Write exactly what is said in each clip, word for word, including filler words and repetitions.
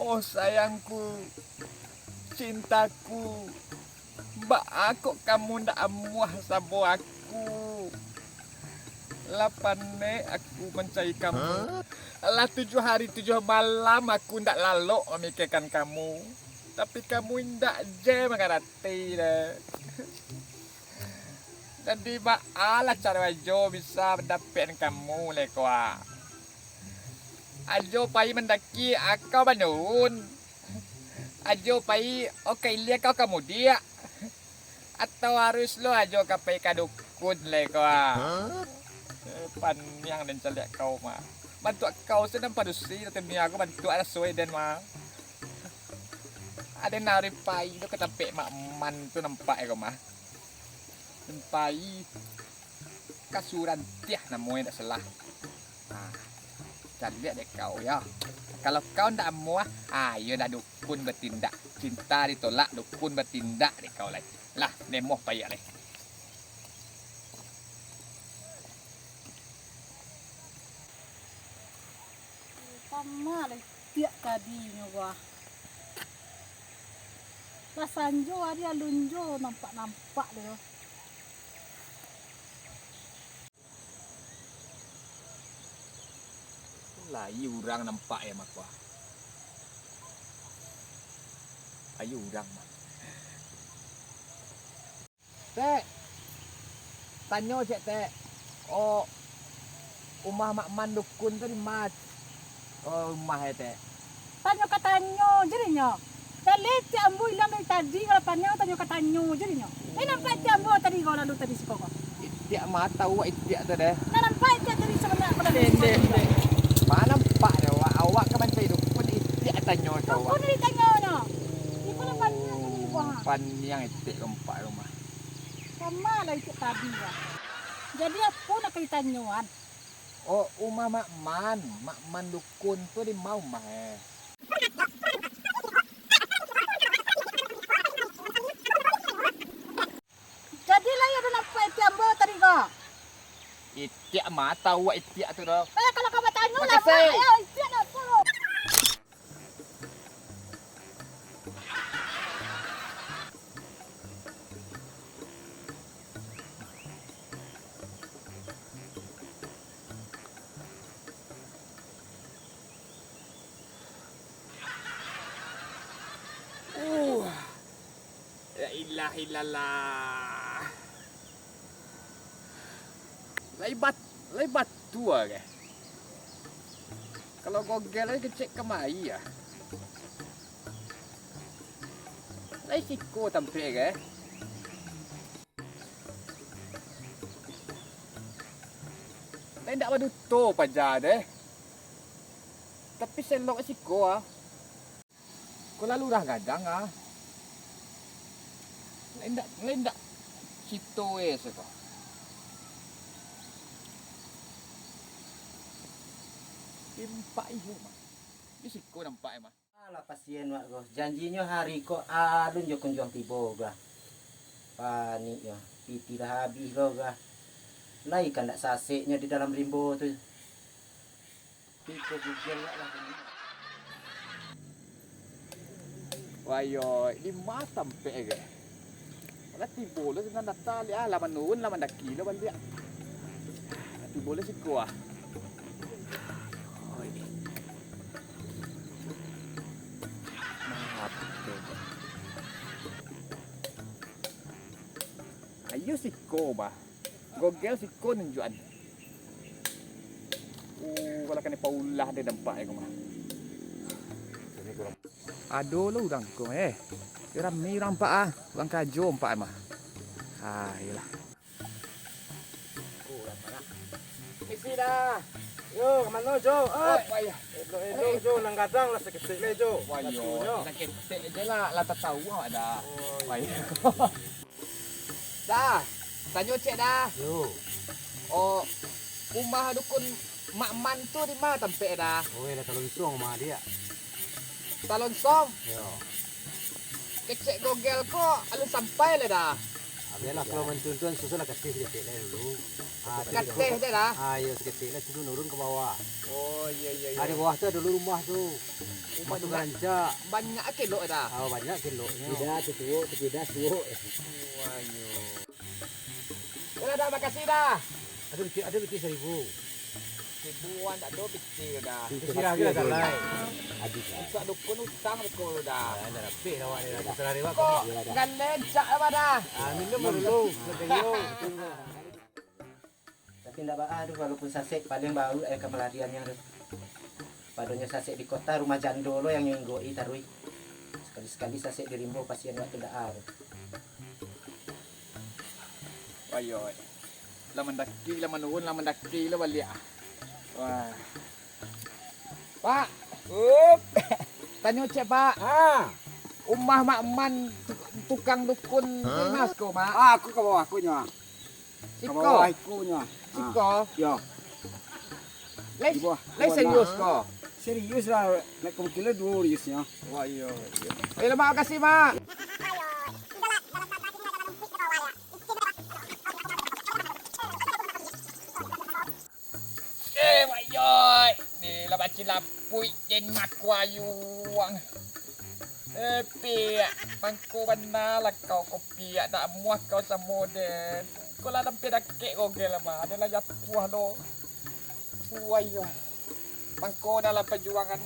Oh sayangku, cintaku, baa kok kamu ndak amuah sabo aku? Lah panek aku mancari kamu. Lah tujuah hari tujuah malam aku ndak lalok mamikirkan kamu. Tapi kamu indak je mangarati deh. Jadi baa lah caro Ajo bisa dapek kamu, Leko, ah? Ajo pai mandaki, a kau manurun. Ajo pai, o ka ilia kau ka mudiak. Atau harus lo Ajo ka pai ka dukun, Leko, ah? Eh, paniang den caliak kau mah. Bantuak kau se nan padusi, tapi dunia ko bantuak raso den mah. Aden ari pai tu ka tampek Mak Man tu nampak ko mah. Sampai ka Surantiah namonyo ndak salah. Nah, caliak dek kau yo. Kalau kau ndak amuah, ayo dah dukun batindak. Cinta ditolak, dukun batindak dek kau lai. Lah, den moh paiak lai. Sama lai tiak tadinyo, bah. Lah sanjo ari alun jo nampak-nampak tu. Lai urang nampak yo mako. Ayo urang mah. Tek, tanyo cek, Tek. Oh, umah Mak Man dukun tu di ma? Oh, umah e, Tek. Tanyo ka tanyo je dek nyo. Jaleh itiak ambo ilang dari tadi, kalau tanyo, tanyo ka tanyo je dek nyo. Eh, nampak itiak ambo tadi ko lalu tadi siko ko? Itiak mata awak itiak tu deh. Nah, nampak itiak tadi sabanyak ko lalu siko ko? Dek, dek. Ma nampak dek awak? Awak ka mancari dukun, itiak tanyo ka awak. Dukun ditanyo nyo. Iko lah paniang tadi ko, ha. Paniang itiak nampak rumah. Sama lah itiak tadi, ha. Jadi apo nak ka ditanyoan? Oh, umah Mak Man. Mak Man dukun tu di ma umah e? Jadi lai ado nampak itiak ambo tadi ko? Itiak mata awak itiak tu doh. Eh, kalau ka batanyo lah, makasih. Ayo, itiak nak apo? Uh. La ilaha illallah. Lai bat-, lai batua kah? Kalau Google lai kecek kamari ah. Lai siko tampek kah? Lai ndak baduto paja deh. Tapi selok siko ah. Ko lah lurah gadang ah. Lai ndak, lai ndak cito e siko. Nampak iyo mah. Di siko nampak e mah. Alah, pasien wak ko. Janjinyo hari ko alun jo kunjuang tibo gah. Panik yo. Piti lah habih lo gah. Lai kandak saseknyo di dalam rimbo tu. Piko Google wak lah. Wayo, di ma tampek gah? Lah tibo lo sinan data liak ah, lah manurun, lah mandaki lo baliak. Lah tibo lo siko ah. Oi. Maaf, coba. Ayo siko, bah. Google siko nunjuakan. Oh, kalau kanai paulah deh dampak e ko mah. Ado lo urang ko, eh. Rami urang ampak ah. Urang karajo ampak mah. Ah, iyolah. Misi dah. Yo, ka mano, Jo? Oi, wayah. Elok-elok, Jo, nan gadang lah saketek lai, Jo. Wayo, saketek je lah, lah tatawa dah. Oh, iyo. Wayah. Dah, tanyo cek dah. Yo. Oh, rumah dukun Mak Man tu di ma tampek dah? Oh, lah Talonsong rumah dia. Talonsong? Yo. Kecek Google ko alun sampai lah dah. Bialah, kalau mantuan-tuan, susun lah kateh saketek lah dulu. Ah, tu Kateh dulu. Dah lah. Ah, iyo, saketek lah, tu nurun ka bawah. Oh, iyo, iyo, iyo. Ah, di bawah tu ado dulu rumah tu. Rumah tu rancak. Banyak kelok dah. Ah, banyak keloknyo. Tidak, tu tuo, tu tidak, tuo. Wah, iyo. Yalah dah, makasih dah. Ado pitih, ado pitih saribu. Saribu wan tak ado pitih dah. Sirah aja lah, Lai. Habis lah. Untuak dukun utang beko dah. Ah, dah rapih lah awak ni, dah terserah dewek. Kok galeh cak apa dah? Ah, minum dulu, nak kayo. Tapi ndak baa tu, walaupun sasek, paling baru eh kamalariannyo tu. Padonyo sasek di kota, rumah jando lo yang nyinggoki taruih. Sakali-sakali sasek di rimbo, pasian waktu ndak ado. Ayo, lah mandaki, lah manurun, lah mandaki, lah baliak. Wah. Pak. Up. Tanyo cek, Pak. Ha. Umah Mak Man tu-, tukang dukun tu mas ko, Mak. Ah, aku ka bawah aku nyo. Siko. Ka bawah aku nyo. Siko. Ha. Yo. Lai, lai serius ko? Serius lah, nak ka mungkin lah duo seriusnyo. Wah, iyo, iyo. Eh, Mak, makasih, Mak. Eh, wayoi, ni lah bacilapuik den makuayuang. Eh, piak, mangko bana lah kau ko piak, dak amuah kau samo den. Kau lah dampia dakek kau gel mah, ado lah jatuah lo. Wayoi, mangko dah lah pajuangan.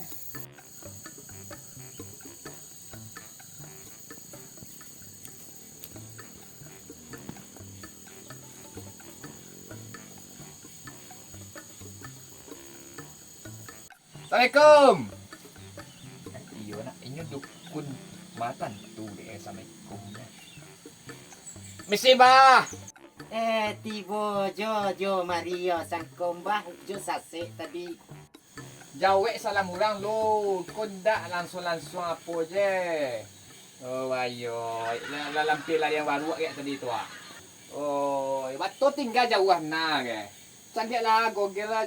Assalamualaikum. Iyo nak, inyo dukun matan tu dek assalamualaikum. Misi bah. Eh, tibo jo, jo Mario sangko mbah jo sasek tadi. Jawek salam urang lo, ko ndak lansuang-lansuang apo je. Oh, ayo, lah, lah lampir lah yang baruak kek tadi tu ah. Oh, bato tingga jauah na ke. Caliak lah Google lah,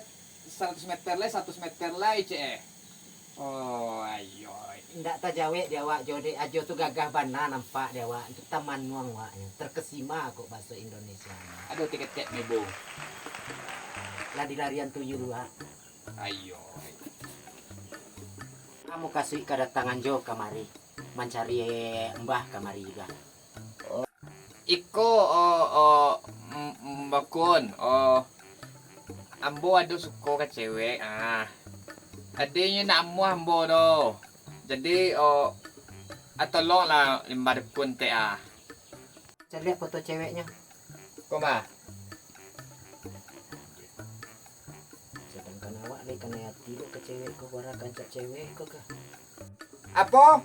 saratus meter lai, saratus meter lai cek eh. Oh, ayo. Ndak tajawek di awak jo dek, ajo tu gagah bana nampak di awak, tu tamanuang awak, terkesima kok baso Indonesia. Aduh, tiketek ni, Bu. Lah dilarian tuyul awak. Ayo. Amu kasuik kadatangan jo kamari, mancari mbah kamari juga. Iko, oh, oh, m-, m-, bakun, oh, ambo ado suko ka cewek, ah. Ado inyo nak amuah ambo do. Jadi, oh, ah, tolonglah limbah dukun tek, ah. Caliak foto ceweknyo. Ko mah. Sadangkan awak lai kanai ati dek ka cewek ko, bara kancak cewek ko kah? Apo?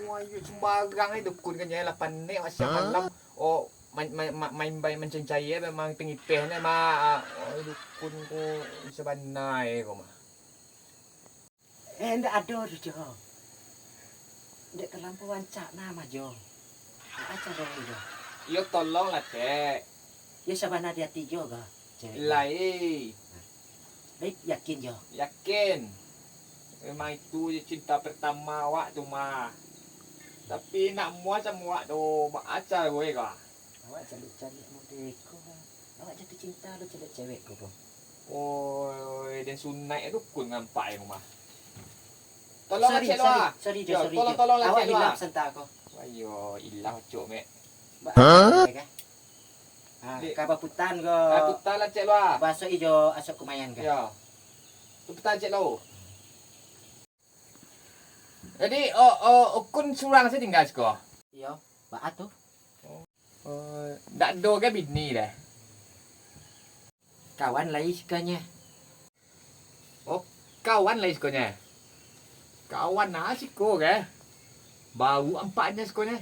Wah, iyo sumbarang ni dukun kan, nyai lah panek, masiak malam. Oh, main, main, main, main bain mancari-cari, eh, memang tengipeh ni, mak. Oh, dukun ko sabana, eh, ko mah. Eh, ndak ado tu, Jo. Dek talampau rancak nah mah, Jo. Baa caro ni, Jo? Iyo, tolonglah, Tek. Iyo, sabana di ati Jo kah, cewek? Lai. Lai yakin, Jo? Yakin. Memang itu je cinta pertama awak tu mah. Tapi nak muas samo awak tu, baa caro kah? Awak caliak-caliak model ko, awak jatuah cinta lo caliak cewek ko, ko. Oi, den sunaik dukun nampak yang rumah. Tolong lah, Cek Loa. Sorry, Jo, sorry, Jo. Tolong, tolong lah, Cek Loa. Awak hilap santa ko. Ayo, ilah, Cok, Mek. Hah? Ha, ka baputan ko. Baputan lah, Cek Loa. Baso ijo asok kumayan ka. Yo. Baputan, Cek Loa. Jadi, o, o, ukun surang se tingga siko? Iyo, baa tu? O, ndak ado ge bini deh? Kawan lai sikonye. O, kawan lai sikonye. Kawan na siko ge? Bau ampaknye sikonye.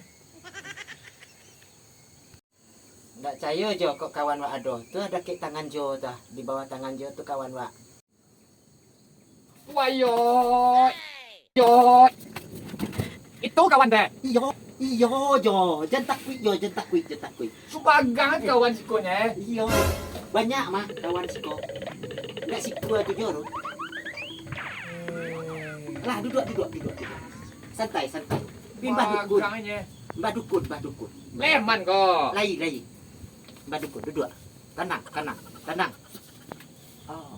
Ndak cayo jo kok kawan wak ado. Tu dakek tangan jo tu, di bawah tangan jo tu kawan wak. Wah, yo. Yo. Itu kawan dek. Iyo, iyo jo. Jan takuik jo, jan takuik, jan takuik. Subagang kawan siko nye. Iyo. Banyak mah kawan siko. Ndak siko tu jo tu. Lah, duduk, duduk, duduk, duduk. Santai, santai. Bimbah dukun. Subagang nye. Mbah Dukun, Mbah Dukun. Leman ko. Lai, lai. Mbah Dukun, duduak. Tanang, tanang, tanang. Oh.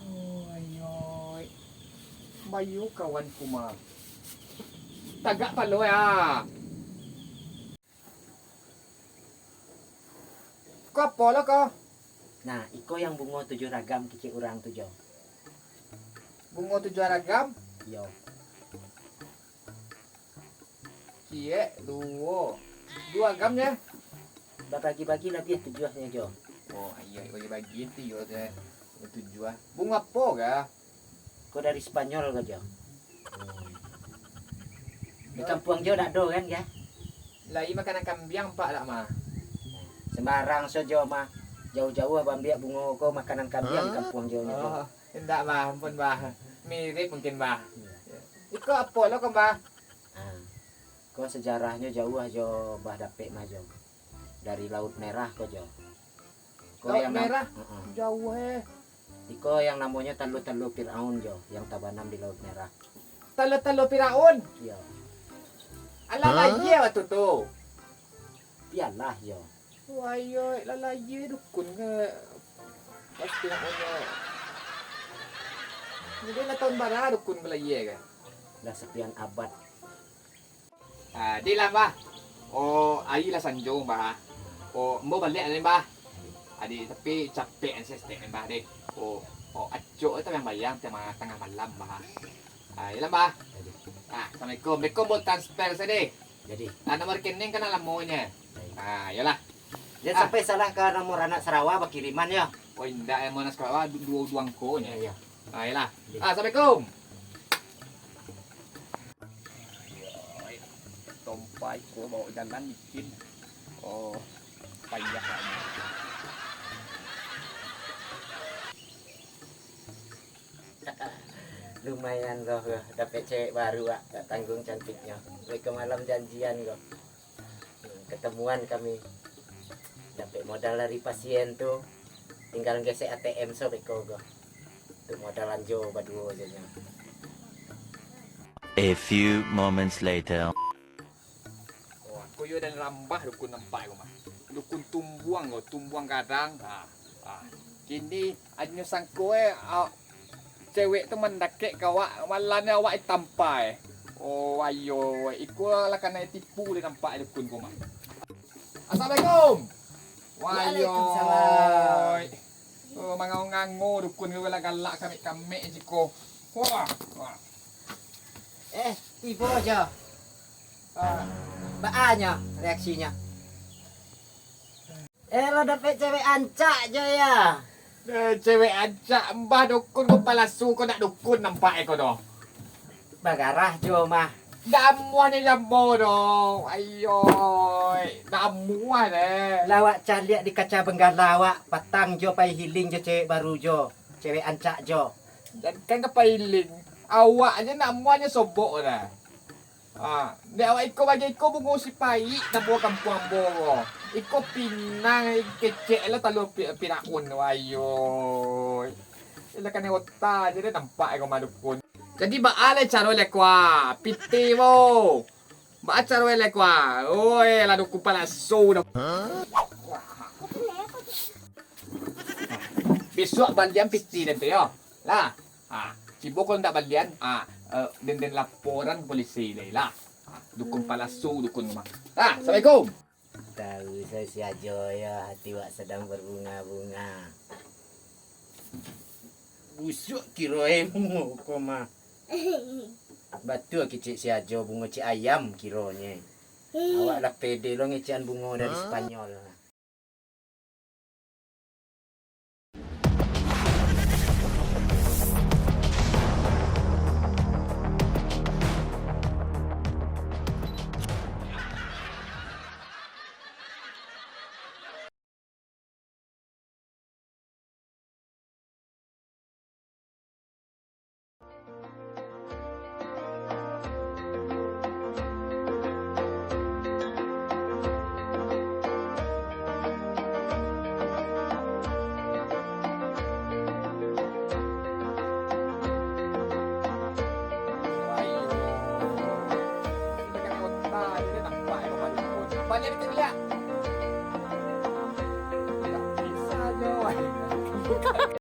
Oi, oi. Bayu kawan kuma. Tagak palo ya. Ko apo lo ko? Nah, iko yang bungo tujuah ragam kicik urang tu, Jo. Bungo tujuah ragam? Iyo. Ciek, duo. Duo ragam nyo? Babagi-bagi labiah tujuahnyo, Jo. Oh, iyo, bagi-bagi tu, iyo, tu, tujuah. Bungo apo ga? Ko dari Spanyol ko, Jo. Di kampuang Jo dak ado kan, ga? Lai makanan kambiang, Pak, dak, mah? Sembarang sajo, mah. Jauah-jauah baambiak bungo ko makanan kambiang di kampuang Jo nyo, Jo. Oh, indak, Bah. Ampun, Bah. Mirip mungkin, Bah. Iyo. Iko apo lo ko, Bah? Ah, ko sejarahnyo jauah jo Bah dapek, mah, Jo. Dari Laut Merah ko, Jo. Ko Laut yang nam-, Merah? Heeh. Jauah, eh. Iko yang namonyo talua-talua Firaun, Jo, yang tabanam di Laut Merah. Talua-talua Firaun? Iyo. Alah, hah? Lahia waktu tu? Iyolah, Jo. Wah, iyo, lah lahia dukun ko pas Firaun nyo. Jadi lah tahun bara dukun ko lahia ko? Lah sakian abad. Ah, di lah, Mbah. Oh, ari lah sanjo, Mbah. Oh, ambo baliak ni, Mbah. Adi, tapi capek ni sestek ni, Mbah, deh. Oh, oh, acok tu bayang-bayang tengah, tengah malam, Mbah. Ah, iyolah, Mbah. Jadi. Ah, assalamualaikum. Assalamualaikum, ambo transfer sajo, deh. Jadi. Ah, nomor rekening kan alamonyo. Jadi. Ah, iyolah. Jan sampai salah ka nomor anak sarawa bakiriman, yo. Oh, indak, anak sarawa du-, duo, duo angko nyo. Iyo, iyo. Ah, iyolah. Jadi. Ah, assalamualaikum. Tompai ko bawa jalan bikin. Oh, payah lah. Lumayan ko, ko, dapek cewek baru, Wak, tak tanggung cantiknyo. Beko malam janjian ko. Ketemuan kami. Dapek modal dari pasien tu, tinggal gesek A T M sobeko ko. Tu modal anjo baduo je nyo. A few moments later. Oh, ko yo dan rambah dukun nampak ko mah. Dukun tumbuang ko, tumbuang gadang. Ha, ha. Kini anyo sangko, eh, ah, cewek tu mandakek ka awak, malah ni awak tampai. Oh, ayo, iko lah kanai tipu dek nampak dukun ko mah. Assalamualaikum. Waalaikumsalam. Wah, yo. Oh, mangango-ngango dukun ko lah galak kamek-kamek siko. Wah, wah. Eh, tibo jo. Ah. Baa nyo reaksinyo? Eh, lah dapek cewek ancak jo, yo. Eh, cewek ancak, mbah dukun ko palasu, ko ndak dukun nampak e ko doh. Bagarah jo mah. Ndak amuah nyo jamo doh. Ayo, ndak amuah deh. Lah awak caliak di kaca benggala awak, patang jo pai healing jo cewek baru jo. Cewek ancak jo. Jan kan ka pai healing. Awak ajo ndak amuah nyo sobok deh. Ha, dek awak iko bagai iko bungo sipaik, tabuah kampuang ambo ko. Iko pinang, kecek lah talua pi-, Firaun tu, ayo. Ilah kanai ota je deh nampak ko mah dukun. Jadi baa lai caro lai ko a? Pitih bo. Baa caro lai ko a? Oi, lah dukun palasu dah. Bisuak balian pitih den tu yo. Lah. Ha, cibo kalau ndak balian, ha, eh, den, den laporan ka polisi lai lah. Ha, dukun palasu, dukun mah. Ha, assalamualaikum. Tahu sajo si Ajo yo, hati wak sadang berbunga-bunga. Busuak kiro e bungo ko mah. Batua kecek si Ajo bungo cek ayam kironye. Awak lah pede lo ngecekan bungo dari Spanyol. Baliak, baliak.